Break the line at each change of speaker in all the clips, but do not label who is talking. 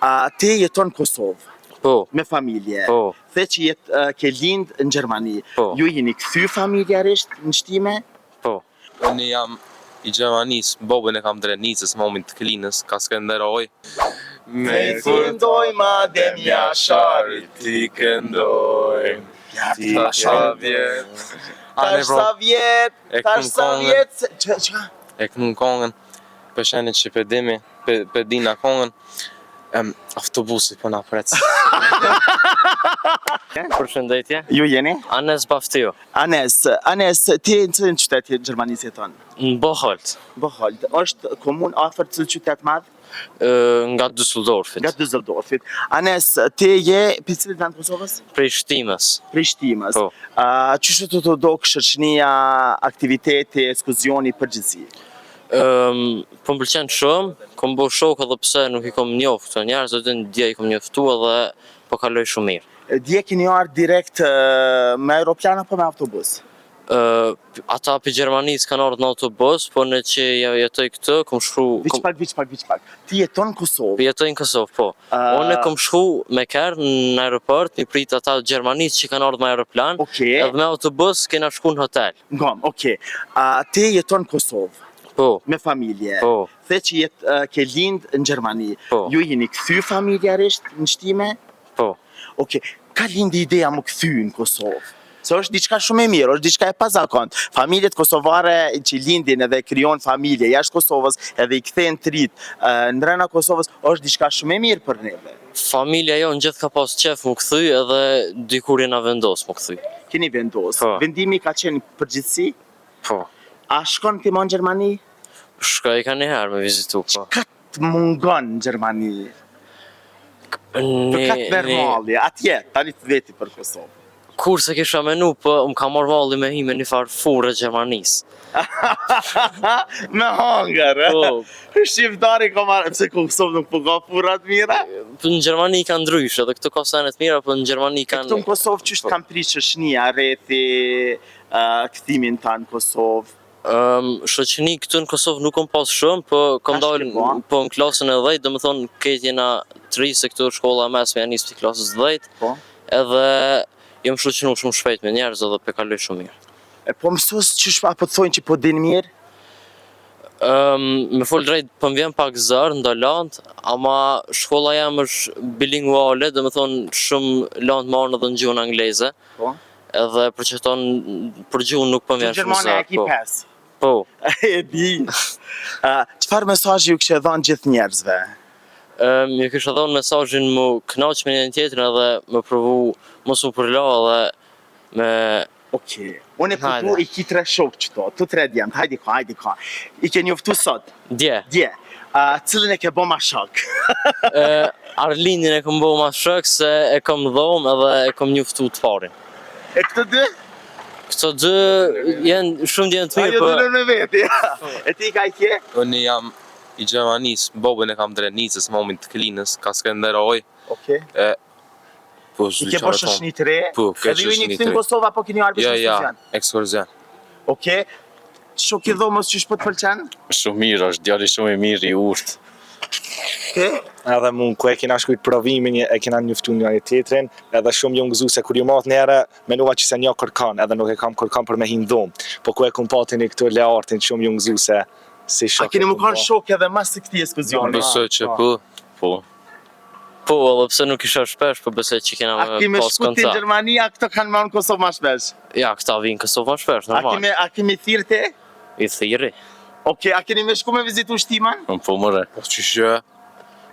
A ti jeton në Kosovë?
Po.
Me familje.
Po.
The që jet, ke lind në Gjermani.
Po.
Ju jeni kthy familjarisht në Shtime?
Po.
Unë jam i Gjermanisë, babën e kam të Drenicës, mamin të Klinës, ka Skenderaj.
Me këndojmë Adem Jasharit,
ti këndojmë.
Ti
Tash sa vjet.
Tash sa vjet, tash sa vjet, çka?
E kënu kongën, për që pe dimi, pe, pe dina kongën, em, autobusi po na pret.
Përshëndetje.
Ju jeni?
Anes Baftiu.
Anes, Anes, ti në cilin qytet të Gjermanisë jeton?
Në Bocholt.
Bocholt, është komun afër cilin qytet madh?
Nga Düsseldorfit.
Nga Düsseldorfit. Anes, ti je prej cilit vend Kosovës?
Prej Shtimës.
Prej Shtimës.
Po.
Uh, qysh të të dok shoqënia, aktiviteti, ekskursioni përgjithësi?
Um, po më pëlqen shumë, kom bo shok edhe pse nuk i kom njoft këto njerëz, edhe dje i kom njoftu edhe po kaloj shumë
mirë. Dje keni ardhur direkt me aeroplan apo me autobus?
Uh, ata prej Gjermanisë kanë ardhur në autobus, po në që jetoj këtu, kom shku...
Veç pak, veç pak, veç pak. Ti jeton në Kosovë?
Jetoj në Kosovë, po. Uh... Unë kom shku me kerr në aeroport, mi prit ata Gjermanisë që kanë ardhur me aeroplan,
okay.
edhe me autobus kena shku në hotel.
Ngom, okay. Uh, ti jeton në Kosovë?
Po.
Me familje?
Po.
The që jet, uh, ke lind në Gjermani.
Po.
Ju jeni kthy familjarisht në Shtime?
Po.
Okej, ka lindi ideja mu kthy në Kosovë? Se është diçka shumë e mirë, është diçka e pazakont. Familjet kosovare që lindin edhe krijojnë familje jashtë Kosovës edhe i kthejnë të rit në brenda Kosovës, është diçka shumë e mirë për
neve. Familja jonë gjithë ka pas qef mu kthy edhe dikur jena vendos mu kthy.
Keni vendos.
Po.
Vendimi ka qenë përgjithësi?
Po.
A shkon ti mo në Gjermani?
Shkoj kanjëherë me vizitu, po.
Çka të mungon në Gjermani? Për ka të merr malli, atje, tani të veti për
Kosovë. Kurrë s'e kisha menu, po më ka marrë malli me hi me një farë furre Gjermanisë.
me hangër,
po.
Shqiptari ka marrë, pse Kosovë nuk po ka furra të
mira? Po në Gjermani kanë ndryshe, edhe këtu ka sene të mira, po në Gjermani
kanë... Këtu në Kosovë qysh të kanë prit shoqnia, rrethi, kthimin tanë në Kosovë?
Um, shoqëni këtu në Kosovë nuk kom pas shumë, po kom dalë po? po në klasën e 10, domethonë krejt jena të ri se këtu shkolla e mesme ja nis prej klasës 10.
Po.
Edhe jam shoqënu shumë shpejt me njerëz edhe pe kaloj shumë
mirë. E po mësues qysh apo të thonë që po din mirë?
Um, me fol drejt, po më vjen pak zor ndo landë, ama shkolla jem është bilinguale, domethonë shumë landë marrin edhe në gjuhën angleze.
Po.
Edhe për qëto për gjuhë nuk po më vjen
shumë zor. Gjermane e ki
po.
5.
Po.
E di. Çfarë mesazhi ju kishe dhënë gjithë njerëzve?
Um, ju kisha dhënë mesazhin mu kënaq me njëri tjetrin edhe me provu mos u përla edhe me
Okej. Unë po du i ki tre shokë qëto, të tre djemt, hajde ka, hajde ka. I ke njoftu sot?
Dje.
Dje. Uh, cilin e ke bo ma shok?
uh, Arlindin e kom bo ma shok se e kom dhomë edhe e kom njoftu të parin.
E këto dy?
Këto dy janë shumë djem të mirë,
po... Ajo dy me veti, E ti ka i ke?
Unë jam i Gjermanisë, babën e kam të Drenicës, mamin të Klinës, ka Skenderaj.
Okej.
E,
po, I ke bo shoqni të re?
Po,
ke Edhe ju jeni kthy në Kosovë apo keni ardhur
jo, ja, ekskurzion.
Okej. Shoki i dhomës qysh po të pëlqen?
Shumë mirë është, djali shumë i mirë, i urtë.
Ke?
Edhe mu ku e kena shkrujt provimin e kena njoftu njëri tjetrin, edhe shumë jom gëzu se kur jom ardh njëherë menova që s'e njoh kërkan, edhe nuk e kam kërkan për me hi në dhomë. Po ku e kom pa tani këtu Leartin shumë jom gëzu se si
shok. A keni mu kanë shok edhe mas këtij ekskurzioni?
Besoj që po.
Po.
Po, edhe pse nuk isha shpesh, po besoj që kena
me pas kontakt. A ki me shku ti në Gjermani, a këto kanë me ardh në Kosovë ma shpesh?
Ja, këta vinë në Kosovë ma shpesh, normal.
A ki me, a ki me thirrë ti?
I thirri.
Okej, a keni me shku me vizitu Shtimen?
Po more.
Po qysh jo?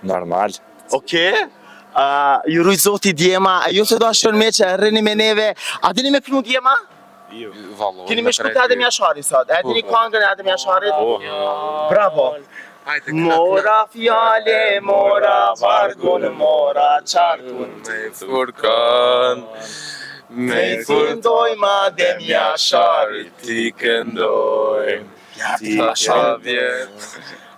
Normal.
Okej. Uh, ju rujt zoti djema, ju të dashur miq, rrini me neve. A dini me knu djema?
Jo. Vallo.
Keni me shku te Adem Jashari sot. A dini po. kangën e Adem Jasharit?
Po.
Bravo. Mora fjale, mora vargun, mora qarkun.
Me furkan,
me këndojmë Adem Jasharit,
ti këndojmë.
Ti sa vjet,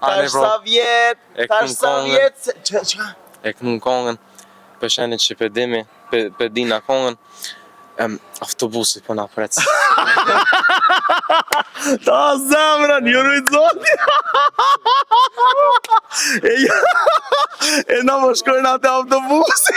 tash sa vjet, tash sa vjet,
çka? E kënu kongën, për shenit që pe dimi, pe, pe dina kongën. Em, autobusi po na pret.
Ta zemrën, ju rujt zoti. E, ja, e na më shkojnë atë autobusi.